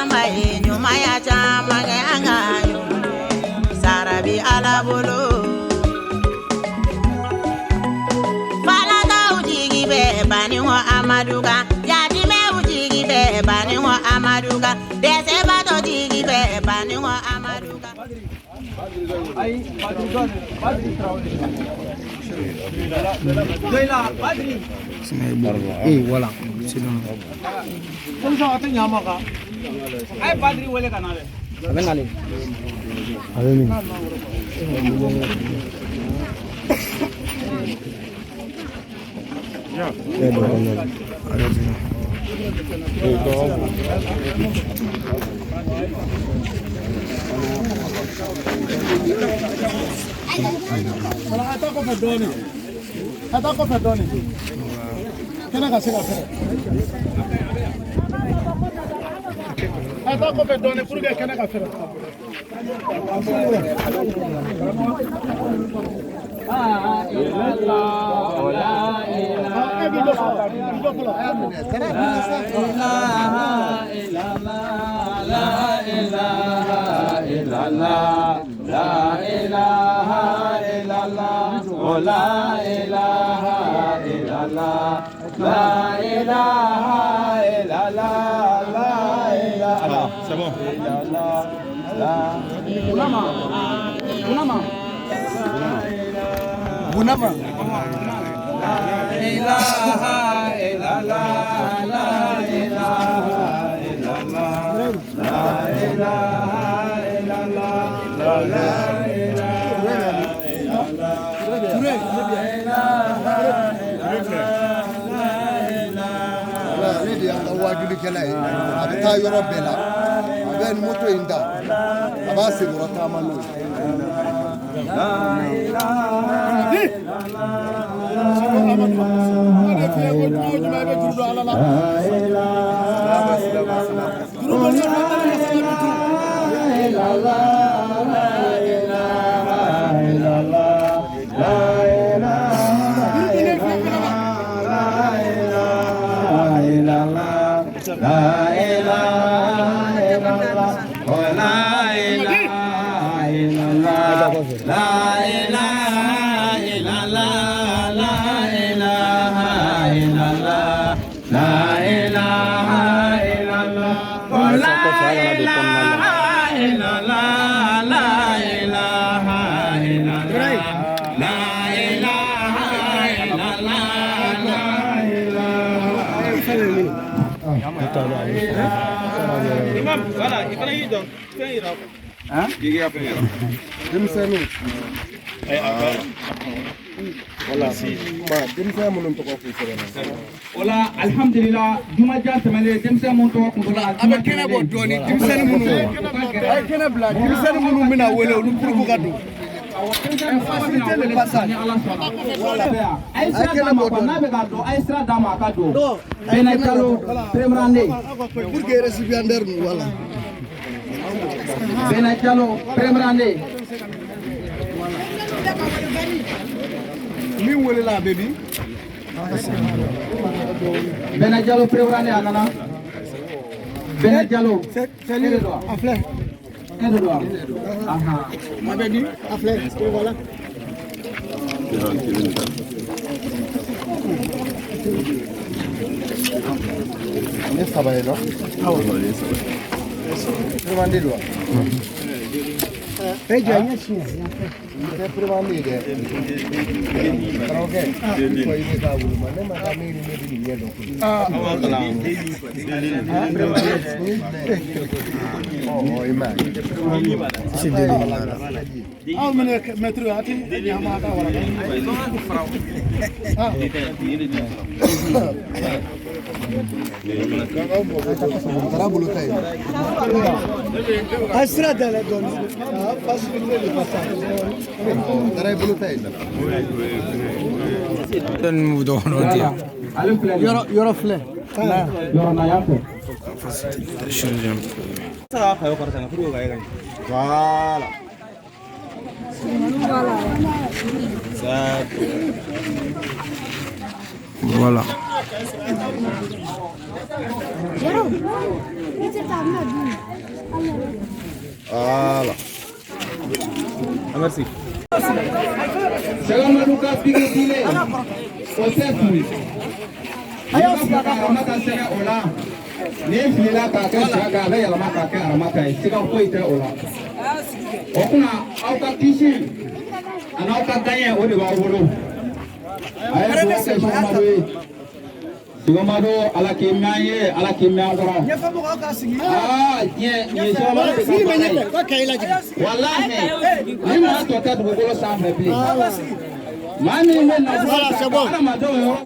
Sanba ye ɲumanya caman kɛ an ka ɲuman sara bi Ala bolo. Falataw jigi bɛ Banikɔ Amadu kan, yatimɛw jigi bɛ Banikɔ Amadu kan, dɛsɛbaatɔ jigi bɛ Banikɔ Amadu kan. Eh, voilà. C'est bon. A bɛ nalen. A bɛ min? Eh, bon, on a. Allez, A taa kɔfɛ dɔɔnin, a taa kɔfɛ dɔɔnin, kɛnɛ ka se ka fɛrɛ. A taa kɔfɛ dɔɔnin pour que kɛnɛ ka fɛrɛ. E b'i jɔ fɔlɔ, i jɔ fɔlɔ. C'est bon. Bunama. Ne de y'an ka waajulikɛla ye, a bɛ taa yɔrɔ bɛɛ la, a bɛ nin moto in ta, a b'a senkɔrɔ taama n'o ye. O de f'i ye ko juma o juma i bɛ juru don Ala la. Juru dɔ ni fɛn tɛ masala bɛ turu. Juru donnen filɛ fana la. Kɔfɛ a kana don kɔnɔna la. Denmisɛnninw. Voilà. Denmisɛn minnu tɔgɔ kun sɛbɛnna. O la alihamudulila, jumajan tɛmɛnen, denmisɛn minnu tɔgɔ kun donna. A bɛ kɛnɛ bɔ dɔɔni, denmisɛnnin minnu. A ye kɛnɛ bila, denmisɛnnin minnu bɛna wele, olu pour ka don. Faciliter le passage. Voilà. A ye sira d'a ma quoi, n'a bɛ ka don, a ye sira d'a ma a ka don. Bɛnɛ Jalo première année. Pour que récipiendaire ninnu, voilà. Bɛnɛ Jalo première année. Min welela a bɛ min? Bɛnɛ Jalo première année, a nana. Bɛnɛ Jalo. C'est lui. A filɛ. E de don wa? Ahan. A bɛ min? A filɛ. Voilà. Ne saba ye dɔn. Awɔ. Première don wa? Eh, jɔ ɲɛ siɲɛ. Tɛ première ye dɛ. Karamɔgɔkɛ, fɔ i bɛ k'a woloma, ne ma taa miiri ne bɛ nin ɲɛ dɔn koyi. Ɔ i ma ye. C'est deli. Aw minnu ye mɛtiri ye, a ti ɲama a ka walaka. Taara bolo ta ye. A ye sira dayɛlɛ dɔɔni. Faciliter le passage. Taara i bolo ta ye. Ale filɛ nin ye. Yɔrɔ yɔrɔ filɛ. Yɔrɔ na yan fɛ. Voilà. Voilà. Voilà. Ah, merci. Sɛgɛmadu ka bigi dilen o tɛ fili. A y'aw sigi a ka Aramata sɛgɛ o la. N'i filila k'a kɛ sira kan, a bɛ yɛlɛma k'a kɛ Aramata ye. Siga foyi tɛ o la. O kunna aw ka kisi a n'aw ka gaɲɛ, o de b'aw bolo. A ye dugawu kɛ Sɛgɛmadu ye. Sɛgɛmadu, Ala k'i mɛn an ye, Ala k'i mɛn an kɔrɔ. Ɲɛfɛmɔgɔw ka sigi. Aa, diɲɛ nin ye Sɛgɛmadu de ka baara ye. Walahi, ni maa tɔ tɛ dugukolo sanfɛ bilen. Maa min bɛ nafolo ta ka hadamadenw yɔrɔ.